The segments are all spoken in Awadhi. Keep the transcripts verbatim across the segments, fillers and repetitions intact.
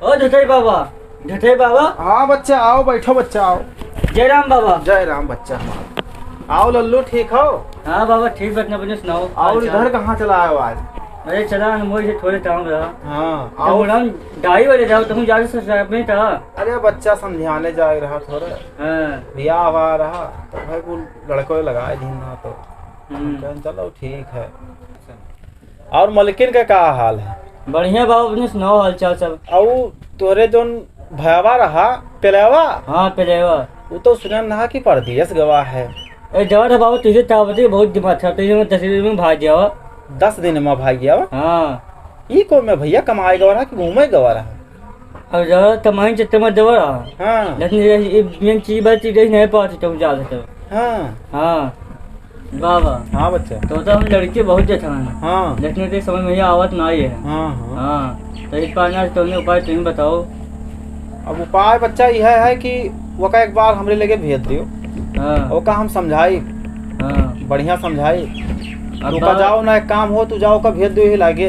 ओ ढेठई बाबा, ढेठई बाबा। हाँ बच्चा, आओ, बैठो बच्चा, आओ। जय राम बाबा। जय राम बच्चा हमार। आओ लल्लू, ठीक हो? हाँ बाबा, ठीक, बस अपने सुनाओ, और हाल चाल। इधर कहाँ चला आयो आज? अरे चला, हम वही से थोड़े काम रहा। हाँ, तो आओ। मुड़न डाई वाले जाओ, तुम जाके से साहब में था। अरे बच्चा, समझाने जाए रहा थोड़ा। हाँ। ब्याह हुआ रहा, तो भाई को लड़को लगाए दिन ना तो। हम्म। हम कहें, चलो ठीक है। और मलकिन का का हाल है? बढ़िया बाबा, अपने सुनाओ हाल चाल सब। अउ तोरे जोन भयावा रहा, पेलेवा? हाँ, पेलेवा। वो तो सुनन रहा कि परदेस गवा है। ए, जवा था बाबा, तुझे तावती बहुत दिमाग था, तुझे मैं तस्वीर में भाग गया। दस दिन में भाग गया? हाँ। ई को में भैया कमाए गवा रहा कि घूमे गवा रहा? अब जवा तमाही चक्कर में जवा रहा। हाँ। लेकिन ये, ये मेन चीज बात चीज नहीं पाती, तुम जा सकते हो। हाँ। हाँ। बाबा। हाँ बच्चा। तो, तो हम लड़के बहुत जठान हैं। हाँ। लेकिन तो समझ में ये आवत ना आई है। हाँ, हाँ। हाँ। तो इस पार ना, तुमने उपाय तुम बताओ। अब उपाय बच्चा यह है कि वका एक बार हमरे लगे भेज दियो। हाँ। ओका हम समझाई। हाँ। बढ़िया समझाई। अब ओका बाबा जाओ ना, एक काम हो, तू जाओ, ओका भेज दियो ही लागे।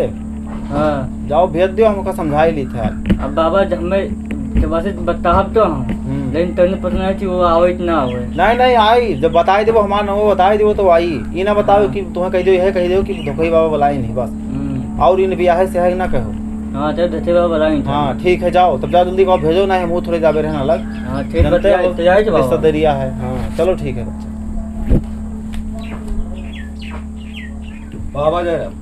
हाँ। जाओ भेज दियो, हम ओका समझाई ली था। अब बाबा, जब मैं जब से बताब तो हम, हम्म। लेकिन तने पता नहीं कि वो आवे कि ना आवे। नहीं, नहीं, आई। जब बताई देबो, हमार नंबर बताई देबो तो आई। ये ना बताओ हाँ। कि तुम्हें कह दो, यह कह दो कि धोखई बाबा बुलाई नहीं, बस। हम्म। और इन बियाहे से है ना कहो। हाँ, तो धोखई बाबा बुलाई नहीं। हाँ, ठीक है, जाओ। तब जाओ जल्दी, बाबा भेजो ना, हम थोड़े जाबे रहना अलग। हाँ, ठीक, जानते बताइए, हो, तो जाए बाबा। रिश्तेदारिया है। हाँ, चलो ठीक है बच्चा। बाबा जय राम।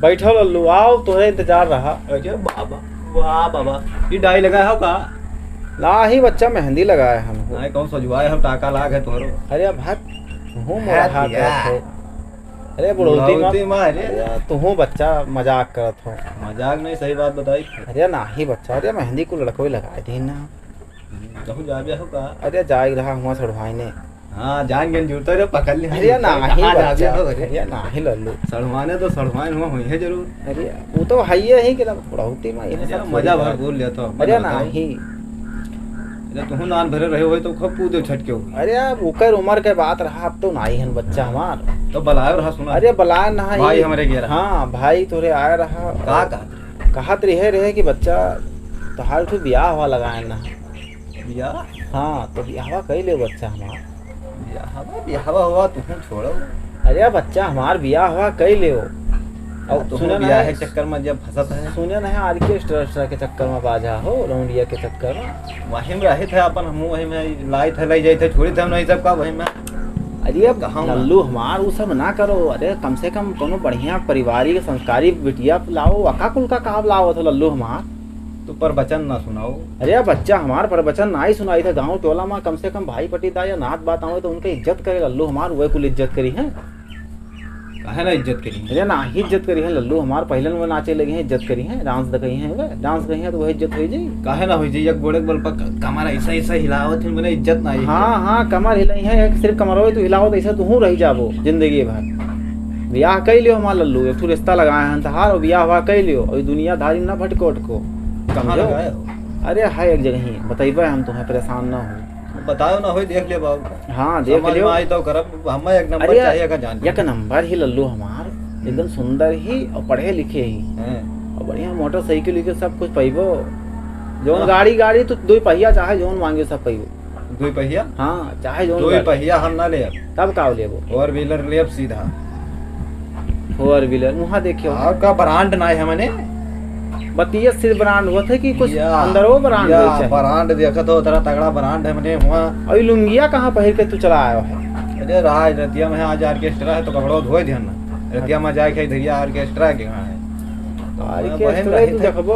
बैठो लल्लू, आओ, तोहरे इंतजार रहा। अरे बाबा, वाह बाबा, ये डाई लगाए हो का? ना ही बच्चा, मेहंदी लगाए हम। नहीं, कौन सजवाए हो, टाका लाग है तोहरो। अरे भाई, हूँ है मोहा दिया। करत हो। अरे बुढ़ौती बुढ़ौती मत। माँ, अरे। अरे, तू हूँ बच्चा, मजाक करत हो। मजाक नहीं, सही बात बताई। अरे ना ही बच्चा, अरे मेहंदी को लड़को ही लगाए दी ना। कहूँ जाबे हो का? अरे जाए रहा हुआ सड़वाइने। हाँ, जान गन जुड़ता रे, पकड़ ले। अरे ना ही कहाँ जाबे बच्चा, हो रे? अरे ना ही लल्लू। सड़वाने तो सड़वाइन हुआ हुई है जरूर। अरे वो तो है ही है कि ना, बुढ़ौती में ये अरे सब मजा थोड़ी भर है। बोल लिया तो, अरे ना बताओ। ही। अरे तुहू नान भरे रहे हो तो खूब कूदे छटके हो। अरे अब ओकर उम्र के बात रहा, अब तो ना ही हन बच्चा हमार। तो बलायो रहा सुना। अरे बलायो ना ही। भाई हमरे गेरा। हाँ, भाई तोरे आए रहा। का कहत रहे? कहत रहे, रहे कि बच्चा तोहार ठो बियाह हुआ लगाए ना। बियाह? हाँ, तो बियाहवा कई ले बच्चा हमार। बियाहवा, बियाहवा हुआ, तू छोड़ो। अरे बच्चा हमार बियाह हुआ कई ले हो। और तू सुने बियाह ना के चक्कर में जब फंसत है। सुने ना है, ऑर्केस्ट्रा के चक्कर में बाजा हो, लौंडिया के चक्कर में। वही में रहे थे अपन, हम वही में लाई थे, लाई जाए थे, छोड़ी थे, हम नहीं सबका वही में। अरे अब कहाँ लल्लू हमार, उ सब ना करो। अरे कम से कम कोनो बढ़िया पारिवारिक संस्कारी बिटिया लाओ, अका कुल का काम लाओ तो लल्लू हमार। तू प्रवचन ना सुनाओ। अरे बच्चा हमार प्रवचन ना ही सुनाई था, गाँव टोला में कम से कम भाई पटीदार या नात बात आवे तो उनके इज्जत करे लल्लू हमार, वह कुल इज्जत करी है। काहे ना इज्जत करी? अरे ना ही इज्जत करी है लल्लू हमार, पहले में नाचे लगे हैं, इज्जत करी है, डांस देखई है, वह डांस करी है तो वह इज्जत हो जाई। काहे ना हो जाई? एक गोड़े के बल पर क-, कमर ऐसा ऐसा हिलावत है, मैंने इज्जत ना आई। हाँ, हाँ, कमर हिलाई है, एक सिर्फ कमर हो तो हिलावत ऐसा तू रह जाबो जिंदगी भर। बियाह कई लियो हमार लल्लू, एक ठो रिश्ता लगाए हैं तहार, और बियाह हुआ कई लियो, और दुनियादारी ना भटको अटको। कहाँ समझो? लगाए हो? अरे है एक जगह ही, बतइबे हम तुम्हें, परेशान ना हो। बताओ ना होई, देख ले बाबू। हाँ, देख समझ लियो। में आई तो करब, हमें एक नंबर अरे, चाहिए का जान। एक नंबर ही लल्लू हमार, हम्म। एकदम सुंदर ही और पढ़े लिखे ही। हैं। और बढ़िया मोटरसाइकिल के सब कुछ पइबो। जौन हाँ। गाड़ी, गाड़ी तो दो पहिया चाहे जौन मांगे सब पइबो। दो पहिया? हाँ, चाहे जौन दो गाड़ी। पहिया हम ना लेब। तब का लेबो? Four wheeler लेब सीधा। Four wheeler, वहाँ देखियो। और का brand ना है मने? बतिये सिर brand होत है कि कुछ या, अंदर वो brand या, होए चाहे। Brand देखत हो, तेरा तगड़ा brand है मने हुआ। और ये लुंगिया कहाँ पहिर के तू चला आयो है? अरे राज, रतिया में आज orchestra है तो कपड़ो धोए दिहन ना। रतिया में जाके धरिया orchestra के कहाँ है? तो orchestra बहन रहे तू थे। देखबो।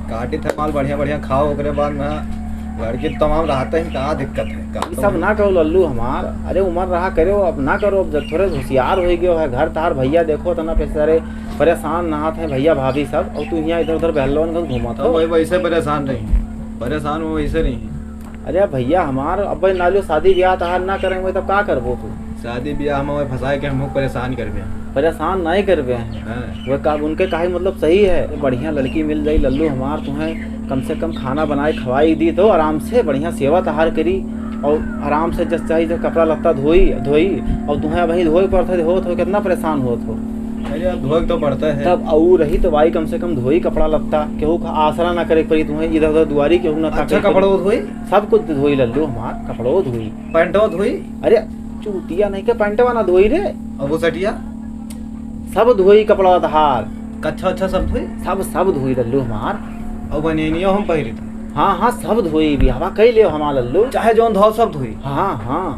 काटी थे माल बढ़िया बढ़िया खाओ, ओकरे बाद में घर के तमाम रहते हैं, का दिक्कत है? का ये तो सब है। ना कहो लल्लू हमार, अरे उमर रहा करो, अब ना करो, अब जब थोड़े होशियार हो गयो है, घर तार भैया देखो तना पैसे सारे परेशान नहात हैं भैया भाभी सब, और तू यहाँ इधर उधर बहलोन का घूमत तो हो। भाई वैसे परेशान नहीं, परेशान वो वैसे नहीं। अरे भैया हमार अब नालियो शादी ब्याह तहार ना करेंगे तब का करबो तू? शादी ब्याह में वही फंसाए के हमको परेशान करबे। परेशान नहीं करबे हैं। हाँ। वो का, उनके काहे मतलब सही है, बढ़िया लड़की मिल जाई लल्लू हमार, तुम्हें कम से कम खाना बनाए खवाई दी तो आराम से बढ़िया सेवा तहार करी और आराम से जस चाही जस कपड़ा लत्ता धोई धोई और तुम्हें वहीं धोए पड़त है, होत हो कितना परेशान होत हो। अरे यार, धोए तो पड़ता है। तब अऊ रही तो भाई, कम से कम धोई कपड़ा लत्ता, केहू का आसरा ना करे परी तुम्हें, इधर उधर दुआरी केहू ना ताके परी। कपड़ो धोई? सब कुछ धोई लल्लू हमार, कपड़ो धोई। पैंटो धोई? अरे चूतिया नहीं के पैंटवा ना धोई रे। अब वो सटिया? सब धोई कपड़ा तहार। कच्छा अच्छा सब धोई? सब, सब धोई लल्लू हमार। अब बनियनियो हम पहिरी तो? हाँ, हाँ, सब धोई, बियाहवा कई ले हमार लल्लू। चाहे जौन धो सब धोई? हाँ, हाँ।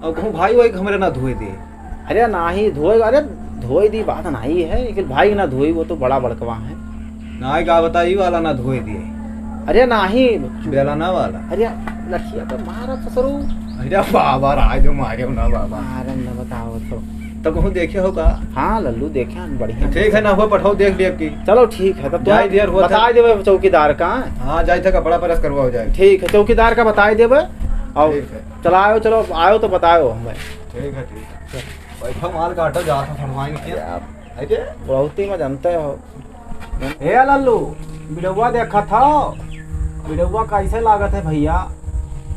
अब कहूँ भाई वाई हमरे ना धोए दे। अरे नाही धोए, अरे धोए दी बात नाही है, लेकिन भाई ना धोई, वो तो बड़ा बड़कवा है। नाही का बताई वाला ना धोए दिए। अरे नाही। बेला ना वाला। अरे लठिया पे मारा ससुरू। अरे बाबा, राय जो मारे ना बाबा। मारन ना बताओ तो। तो कहूँ देखे हो का? हाँ लल्लू देखे हैं, बढ़िया। ठीक है ना, हो पठाओ देख लिया की। चलो ठीक है, तब जाए दियर होता। बताए देवे चौकीदार का। हाँ, जाए थे कपड़ा प्रेस करवा हो जाए। ठीक है, चौकीदार का बताए देवे। और ठीक है। चला आयो, चलो आयो तो बतायो हमें। ठीक है, ठीक है। बैठो, माल काटो, जा तो फड़वाएंगे क्या? अरे, बुढ़ौती में जानते हो। ए लल्लू, बिडौआ देखत हो? बिडौआ कैसे लागत है भैया?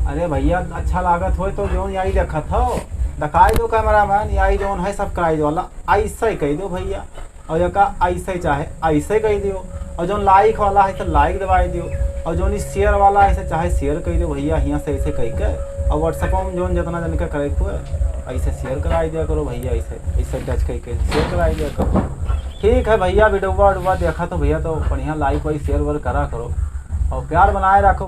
अरे भैया, अच्छा लागत होय तो जौन यही देखत हो, दिखाई दो कैमरामैन, यही जौन है सब कराई दो, वाला ऐसे ही कही दो भैया। और एका ऐसे चाहे ऐसे कही दियो, और जौन लाइक वाला है तो लाइक दबाई दियो, और जौन ई शेयर वाला है तो चाहे शेयर कही दियो भैया, हियाँ से ऐसे कही के। और WhatsApp में जौन जितना जन के करे के हुए, ऐसे शेयर कराई दिया करो भैया, ऐसे, ऐसे टच कही के शेयर कराई दिया करो। ठीक है भैया, वीडियोवा उडियोवा देखा तो भैया तो बढ़िया लाइक वाइक शेयर वेयर करा करो, और प्यार बनाए रखो।